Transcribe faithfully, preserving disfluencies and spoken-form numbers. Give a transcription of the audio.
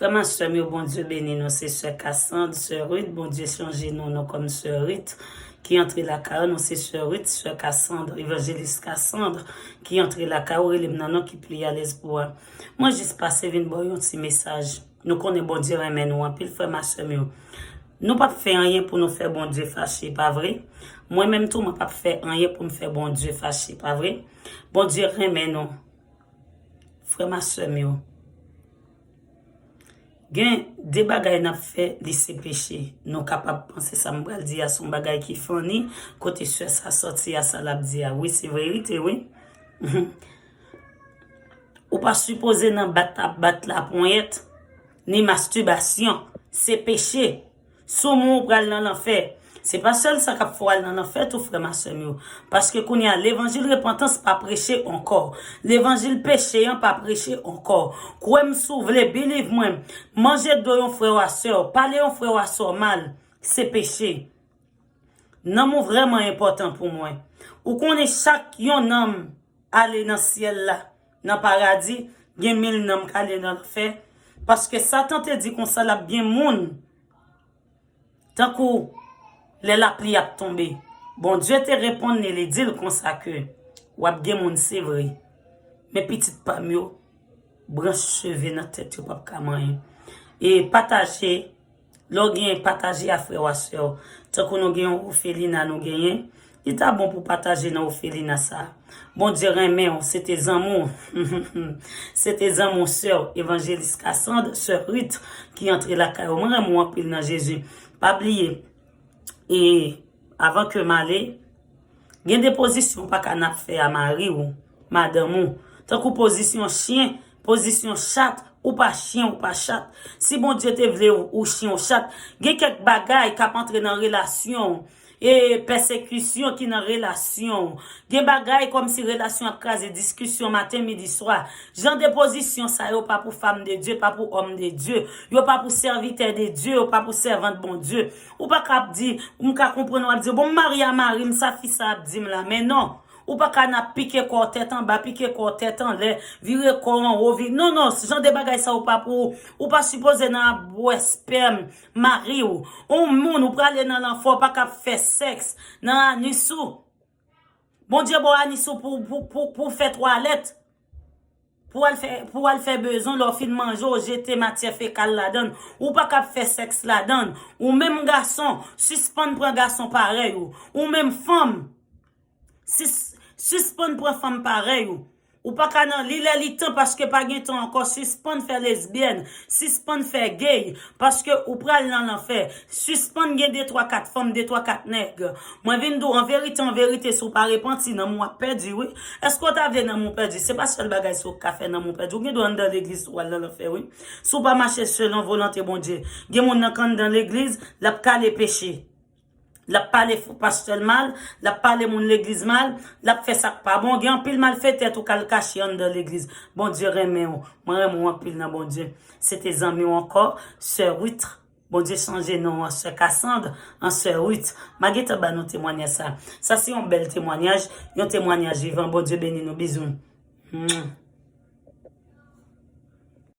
Frè m ak sè m yo, Bondye beni nou. Se sè Cassandre, sè Ruth, Bondye chanje non nou kòm sè Ruth, ki antre lakay nou. Se sè Ruth, sè Cassandre, evanjelis Cassandre, ki antre lakay ou, rele m nan non ki pli alèz pou a. Mwen jis pase vin ba w yon ti mesaj. Nou konnen Bondye renmen nou anpil, frè m ak sè m yo. Nou p ap fè anyen pou nou fè Bondye fache, pa vre? Mwen menm tou, mwen p ap fè anyen pou m fè Bondye fache, pa vre? Bondye renmen nou, frè m ak sè m yo. Gen de bagay n ap fè, li se peche. Nou kapab panse sa m pral di a se yon bagay ki funny, kote sè sa sòti a sa l ap di a. Wi, se verite, wi. Ou pa sipoze nan bat ap bat laponyèt, ni mastibasyon. Se peche. Soumoun ou pral nan lanfè. Se pa sèl sa k ap fè w al nan lanfè tou, frè m ak sè m yo. Paske kounye a, levanjil repantans pa preche ankò. Levanjil peche an pa preche ankò. Kwè m si w vle, believe mwen. Manje do yon frè w ak sè w, pale yon frè w ak sè w mal, se peche. Nanm ou vrèman enpòtan pou mwen. Ou konnen chak yon nanm ale nan syèl la, nan paradi, gen mil nanm k ale nan lanfè. Paske Satan te di konsa l ap gen moun, tankou lè lapli ap tonbe. Bondye te reponn li, li di l konsa ke w ap gen moun, se vre. Men pitit pa m yo, branch cheve nan tèt yo p ap ka manyen. E pataje, lè w genyen, pataje a frè w a sè w. Tankou nou gen yon ofelina nou genyen, li ta bon pou pataje nan ofelina sa a. Bondye renmen w, se te zanmi w. Se te zanmi w, sè w, evanjelis Cassandre, sè Ruth, ki antre lakay ou. Mwen renmen w anpil nan Jezi. Pa bliye, e avan ke m ale, gen de pozisyon ou pa ka n ap fè a mari w, madanm ou. Tankou pozisyon chen, pozisyon chat, ou pa chen, ou pa chat. Si Bondye te vle ou, ou chen, ou chat, gen kèk bagay k ap antre nan relasyon w, e pèsekisyon ki nan relasyon w. Gen bagay kòmsi relasyon ap kraze, diskisyon maten, midi, swa. Jan de pozisyon sa yo pa pou fanm de Dye, pa pou òm de Dye. Yo pa pou sèvitè de Dye, yo pa pou sèvant Bondye. Ou pa ka ap di, m ka konprann w ap di, bon, m marye a mari m, sa fi sa ap di m la, men non. Ou pa ka n ap pike kò w tèt anba, pike kò w tèt anlè, vire kò w anwo, vi-, non, non, jan de bagay sa yo pa pou ou. Ou pa sipoze nan ap bwè spèm mari w. Yon moun, ou prale nan lanfè, ou pa ka ap fè sèks nan anis ou. Bondye ba w anis ou pou, pou, pou, pou fè twalèt. Pou al fè, pou al fè bezwen, lè w fin manje, w jete matyè fekal ladan l. Ou pa ka ap fè sèks ladan l. Ou menm gason, sispann pran gason parèy ou. Ou menm fanm, sis-, sispann pran fanm parèy ou. Ou pa ka nan li lè li tan paske pa gen tan ankò. Sispann fè lesbyèn. Sispann fè gay. Paske ou pral nan lanfè. Sispann gen de twa kat fanm, de twa kat nèg. Mwen vin di w, an verite, an verite, si w pa repanti, nanm ou ap pèdi, wi. Èske w ta vle nanm ou pèdi? Se pa sèl bagay sa w ka fè nanm ou pèdi. Ou gen dwa anndan legliz tou al nan lanfè, wi. Si w pa mache selon volonte Bondye. Gen moun nan k anndan legliz, l ap kale peche. L ap pale f-, pastè l mal, l ap pale moun legliz mal, l ap fè sa k pa bon. Gen anpil malfetè tou k al kache anndan legliz. Bondye renmen w. Mwen renmen w anpil nan Bondye. Se te zanmi w ankò, sè Ruth. Bondye chanje non w an sè Cassandre an sè Ruth. M a gentan ba nou temwanyaj sa. Sa se yon bèl temwanyaj, yon temwanyaj vivan. Bondye beni nou. Bizou. Hmm.